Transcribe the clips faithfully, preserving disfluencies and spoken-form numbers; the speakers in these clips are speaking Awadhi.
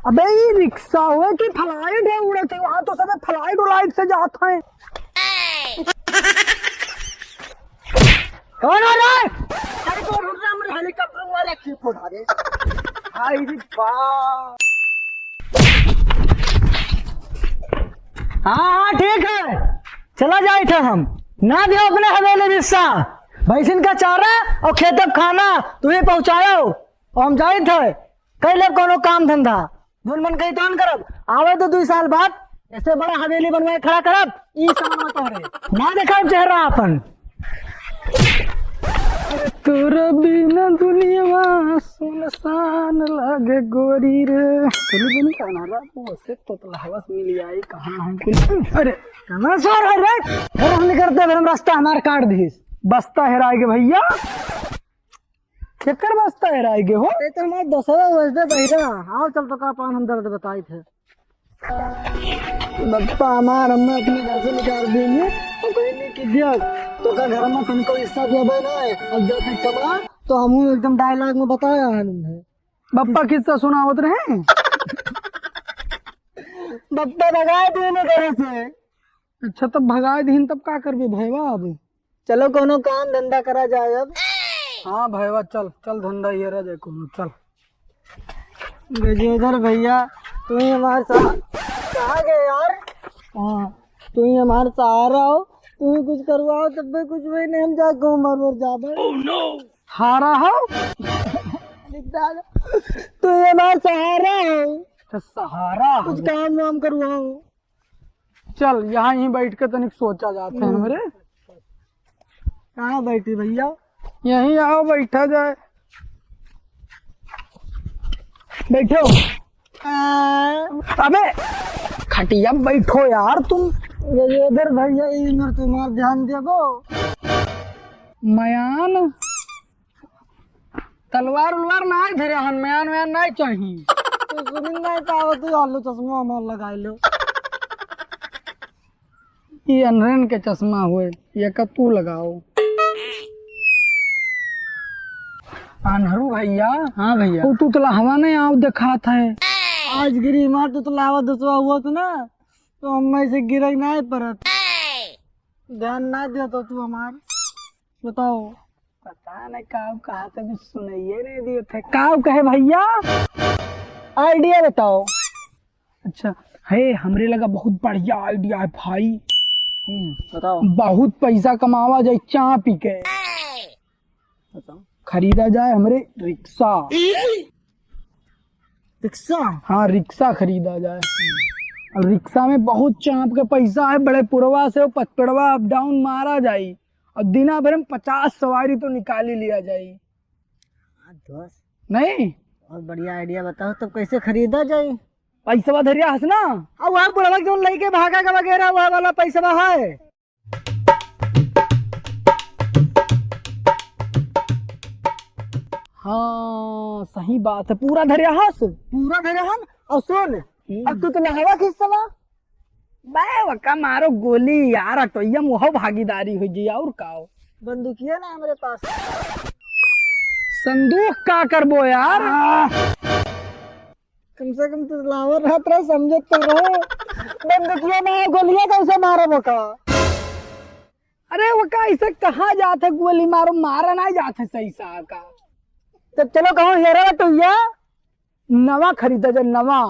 अबे, ई रिक्शा होए कि फ्लाइट है उड़त है? वहाँ तो सबे फ्लाइट उलाइट से जात हैं। कौन हो रे? अरे, कौन हो रे? हमरे हेलीकॉप्टर वाला की फोड़ा रे। हाय रे बाप। हाँ, हाँ, ठीक है, चला जाइत है हम। ना दियो अपने हवेली हिस्सा, भैंसिन का चारा और खेत का खाना तू ही पहुँचायो। और हम जाइत है, कई ले कोनो काम धंधा। जोन मन कही तौन करब। आवे तो दुई साल बाद ऐसे बड़ा हवेली बनवाए खड़ा करब। ई समझ में तोहरे ना देखाब चेहरा अपन। तोरा बिना दुनिया सुनसान लागे गोरी रे। चलो बनी खाना रा, वो से तोतला हवा से मिल आई, कहाँ हम कुल। अरे, कहाँ सो रहे रे? अरे, हम निकलते हैं, हम रास्ता हमार काट दीस। बस्ता हेराए गे भैया। केकर बस्ता हेराए गे हो? ते तो हमार दसवा बजते बहिरा। आओ चल तो का पान हम दर्द बताई थे। बप्पा हमार अम्मा अपने घर से निकाल देंगे। तो कहीं नहीं कि दिया, तो का घर में तुमको हिस्सा दिया भाई ना है। अब जाते कमा, तो हम एकदम डायलॉग में बताया है उन्हें। बप्पा किस्सा सुनावत रहे। बप्पा भगाए देने घर से। अच्छा, तब भगाए दीन, तब का करबे भैया अब? चलो, कोनो काम धंधा करा जाए अब। हाँ भैया, चल, चल, धंधा ये रह जाए कोनो, चल। गजेंद्र भैया, तू ही हमारे साथ, कहाँ गए यार? हाँ, तू ही हमारे सहारा हो, तू ही कुछ करवाओ, तब भी कुछ वही नहीं, हम जा कहूँ मर मर जाबे। हारा हो? तू ही हमारे सहारा हो। अच्छा, सहारा हो। कुछ काम वाम करवाओ। चल, यहाँ ही बैठ के तनिक सोचा जात है हम्म। हमरे। कहाँ बैठी भैया? यहीं आओ, बैठा जाए। बैठो। आ। अबे, खटिया बैठो यार तुम। गजेंद्र भैया, ई मेरे तुम्हार ध्यान देबो। मयान। तलवार उलवार नाय धरे हन, मयान वयान नाय चाही। तू सुनिन नाय पावत, तू आलू चश्मा हमार लगाए लो। ई अनरन के चश्मा होए, ये का तू लगाओ। अनहरू भैया। हाँ भैया। तू, तू तला हवा नहीं आओ देखात है। आज गिरी मार तू तला हवा दसवा हुआ तू ना, तो हम में से गिरक नाय परत। ध्यान ना दिया तो तू हमार। बताओ। पता नहीं काऊ कहा से भी सुनाइए नहीं दिए थे। काऊ कहे भैया? आइडिया बताओ। अच्छा, है हमरे लगा बहुत बढ़िया आइडिया है भाई। हम्म, बताओ। बहुत पैसा कमावा जाए चाह पी के। बताओ। खरीदा जाए हमरे रिक्शा। रिक्शा? हाँ, रिक्शा खरीदा जाए। और रिक्शा में बहुत चाँप के पैसा है, बड़े पुरवा से वो पचपेड़वा अप डाउन मारा जाई और दिना भर में पचास सवारी तो निकाली लिया जाई। हाँ दोस्त। नहीं? बहुत बढ़िया आइडिया बताओ, तब कैसे खरीदा जाई? पैसवा धरिया हस ना? अब वह बुढ़वा के जौन लेके भागा का वगैरह, वह वाला पैसवा है। हाँ, सही बात है, पूरा धरे हस। पूरा धरे हन। और सुन, हम्म। अब तू तो नहवा खींचवा। बे वका मारो गोली यार, अटोइया मुहो भागीदारी हो जी, और का हो? बंदूकिया ना हमरे पास। संदूक का करबो यार? आह। कम से कम तू लावर रहत रहे, समझत तो रहो। बंदूकिया में गोलियां कैसे मारब ओका? अरे वो का ऐसे कहा जात है, गोली मारो, मारा ना जात है सही सा का। तब चलो कहो हेरा टुइया। नवा खरीदा जा, नवा।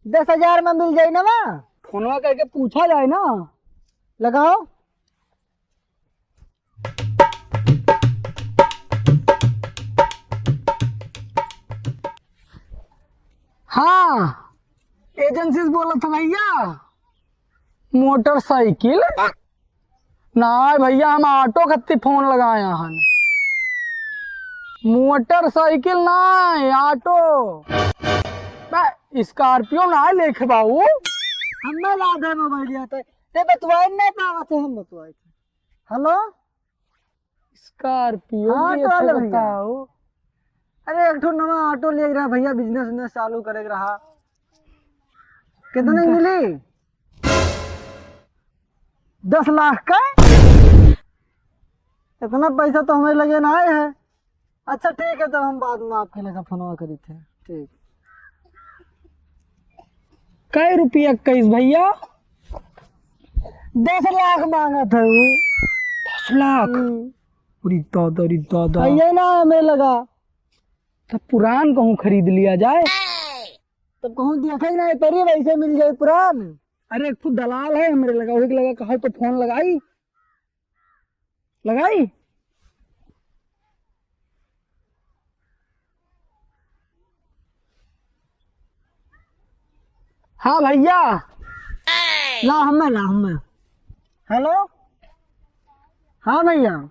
दस हजार में मिल जाए नवा। फोनवा करके पूछा जाए ना। लगाओ। हाँ, एजेंसी से बोला था भैया। मोटरसाइकिल? ना भैया, हम ऑटो खत्ती फोन लगाया हन। मोटरसाइकिल ना, ऑटो। बे, स्कॉर्पियो ना लेखे बाबू। हमें लाद है मोबाइल यहाँ तक। ते बतवाए नहीं पावत है, हम बतवाए थे। हेलो? स्कॉर्पियो हाँ, के ऑटो वाला भैया। बताओ। अरे, एक ठो नवा ऑटो ले रहा भैया, बिजनेस उजनेस चालू करे के रहा। कितने की मिली? दस लाख का? इतना पैसा तो हमें लगे ना आए है। अच्छा, ठीक है, तब हम बाद में आपके लगा फोनवा करी थे। ठीक। कै रुपया कहिस भइया? दस लाख माँगत है उ। दस लाख? हम्म। अरे दादा, अरे दादा। भइया ना हमें लगा। तब पुरान कहूँ खरीद लिया जाए। तब कहूँ देखे ही नहीं परी, वैसे मिल जाए पुरान। अरे, एक ठो दलाल है हमरे लगा, वही के लगा कहो तो फोन लगाई। लगाई? हाँ भइया। ला हमें, ला हमें। हेलो। हाँ भइया।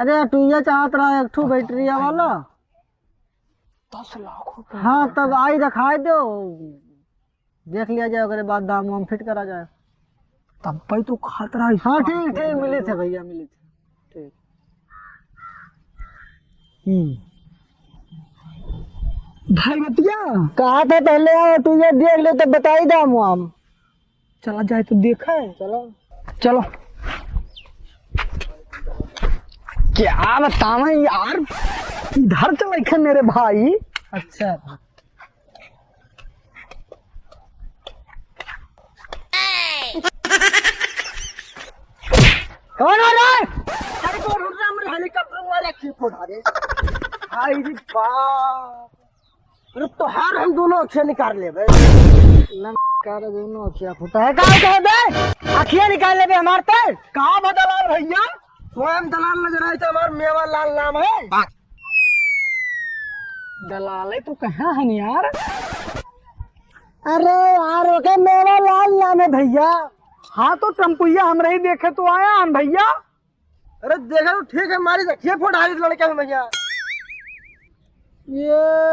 अरे, टुइया चाहत रहा एक ठो बैटरिया वाला। दस लाख रुपया? हाँ, तब आई दिखाई दो, देख लिया जाए, ओकरे बाद दाम वाम फिट करा जाए। तब पे तो खात रहा। हाँ, ठीक, ठीक, मिली थे भइया, मिली थे। ठीक। हम्म। भाई बतिया। कहा था पहले आओ, टुइया देख ले तो बताई दाम वाम। चला जाए तो देखा है। चलो। चलो। क्या बतावें यार, इधर चले खे मेरे भाई। अच्छा। कौन हो रे? अरे कौन हो रे? हमरे हेलीकॉप्टर वाले की फोड़ा रे। हाय रे बाप। अरे तोहार हम दोनों अखिया निकाल लेबे। नमस्कार, दोनों अखिया फूटा है। का कहे बे? अखिया निकाल लेबे हमार ते? का बा दलाल भइया? स्वयं दलाल नजर आए तो हमार मेवा लाल नाम है। दलाल है तो कहाँ हन यार? अरे यार, ओके मेवा लाल नाम है भइया। हाँ तो टम्पुइया हमरे ही देखे तो आया हन भइया। अरे देखा तो ठीक है, मारी रखिए फोड़ हारी लड़के में भइया। ये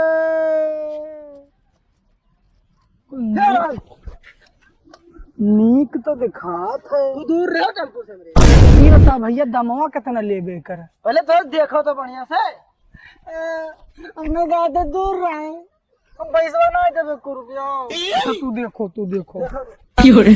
नीक तो दिखात है। तू दूर रहो टेम्पो से मेरे। ये बता भइया, दमवा कितना लेबे कर? पहले तो देखो तो बढ़िया से। ए, हमने कहा था दूर रहे। हम पैसवा ना देबे को रुपया। अच्छा, तू देखो, तू देखो। क्यों रे?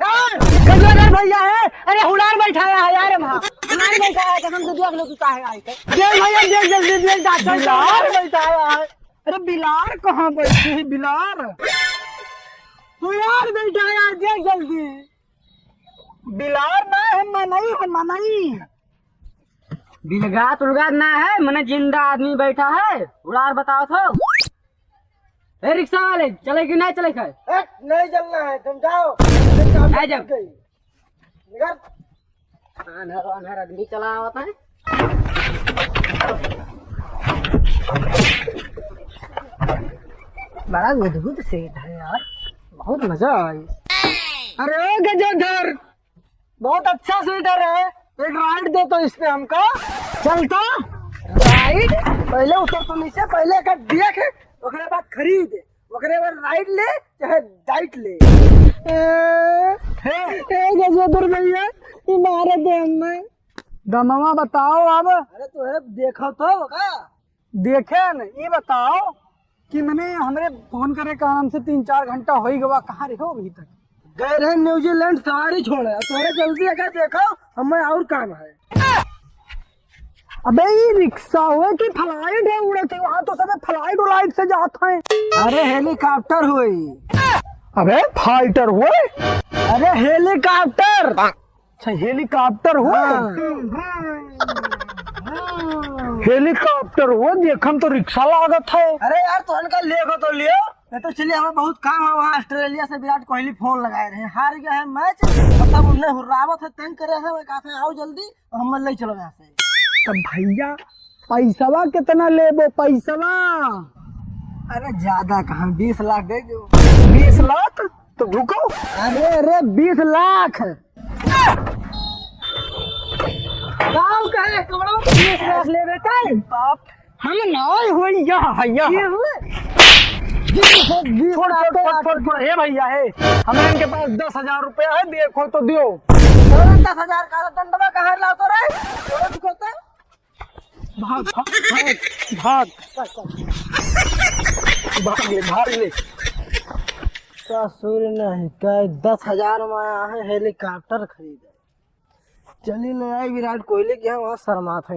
ए, गजोधर भइया है, अरे हुलार बैठाया है यार, वहाँ हुलार बैठाया है, कसम से देख लो तू काहे आए थे। देख भइया, देख जल्दी, देख डॉक्टर बिलार साहब। बैठाया है। अरे बिलार कहाँ बैठे है बिलार? तू यार बैठाया है, देख जल्दी। बिलार ना है, मनई है, मनई। बिलगात उलगात ना है, मने जिंदा आदमी बैठा है, उड़ार बताओ तो। ए रिक्शा वाले, चले कि नहीं चले खाए? हट, नहीं चलना है, तुम जाओ। नहीं जाओ। निकल। आन्हर आन्हर आदमी चला आवत है। बड़ा अद्भुत सेट है यार, बहुत मजा आई। अरे ओ गजोधर, बहुत अच्छा सीटर है, एक राइड दे तो इस पे हमका। चलता राइड? पहले उतर तो नीचे, पहले एकर देख, ओकरे बाद खरीद, ओकरे बाद राइड ले, चाहे डाइट ले। ए, हे। ए गजोधर भइया, ई मारे दे हमें। दमवा बताओ अब। अरे तोहरे देखो तो का? देखे न, ई बताओ कि मने हमरे फोन करे के आराम से तीन चार घंटा होइ गवा, कहाँ रहे हो अभी तक? गए रहे न्यूजीलैंड सवारी छोड़े, अब तोहरे जल्दी अगर देखो, हमें और काम है। अबे ई रिक्शा होए कि फ्लाइट है उड़त है, वहाँ तो सबे फ्लाइट उलाइट से जात हैं। अरे हेलीकॉप्टर होई। अबे फाइटर होए। अरे हेलीकॉप्टर। अच्छा, हेलीकॉप्टर हो? हाँ। हेलीकॉप्टर हो, देखम तो रिक्शा लागत है। अरे यार, तोहन का लेगो तो लियो, नहीं तो चलिए, हमें बहुत काम है वहाँ। ऑस्ट्रेलिया से विराट कोहली फोन लगाए रहे, हार गया है मैच, और सब उन्हें हुर्रावत है, तंग करे हैं, वो कहते हैं, "आओ जल्दी, और हमें ले चलो यहाँ से।" तब भइया, पैसवा कितना लेबो, पैसवा? अरे ज्यादा कहाँ, बीस लाख दे दो। बीस लाख? तो रुको। अरे, अरे, बीस लाख। गाँव का है, कमरा में बीस लाख लेबे का? बाप, हम ना होई, यह है, यह। ये हुए? छोड़, छोड़, छोड़, छोड़, छोड़। हे भइया, हे, हमरे इनके पास दस हजार रुपया है, देखो तो दियो। अरे, दस हजार का डंडवा कहाँ लाओ तो रे? छोड़, छोड़, छोड़। भाग, भाग, भाग, भाग। भाग ले, भाग ले। ससुर नहीं कहे, दस हजार में आया है हेलीकॉप्टर खरीदे। चली ले आई विराट कोहली के यहाँ, वहाँ शर्मात है।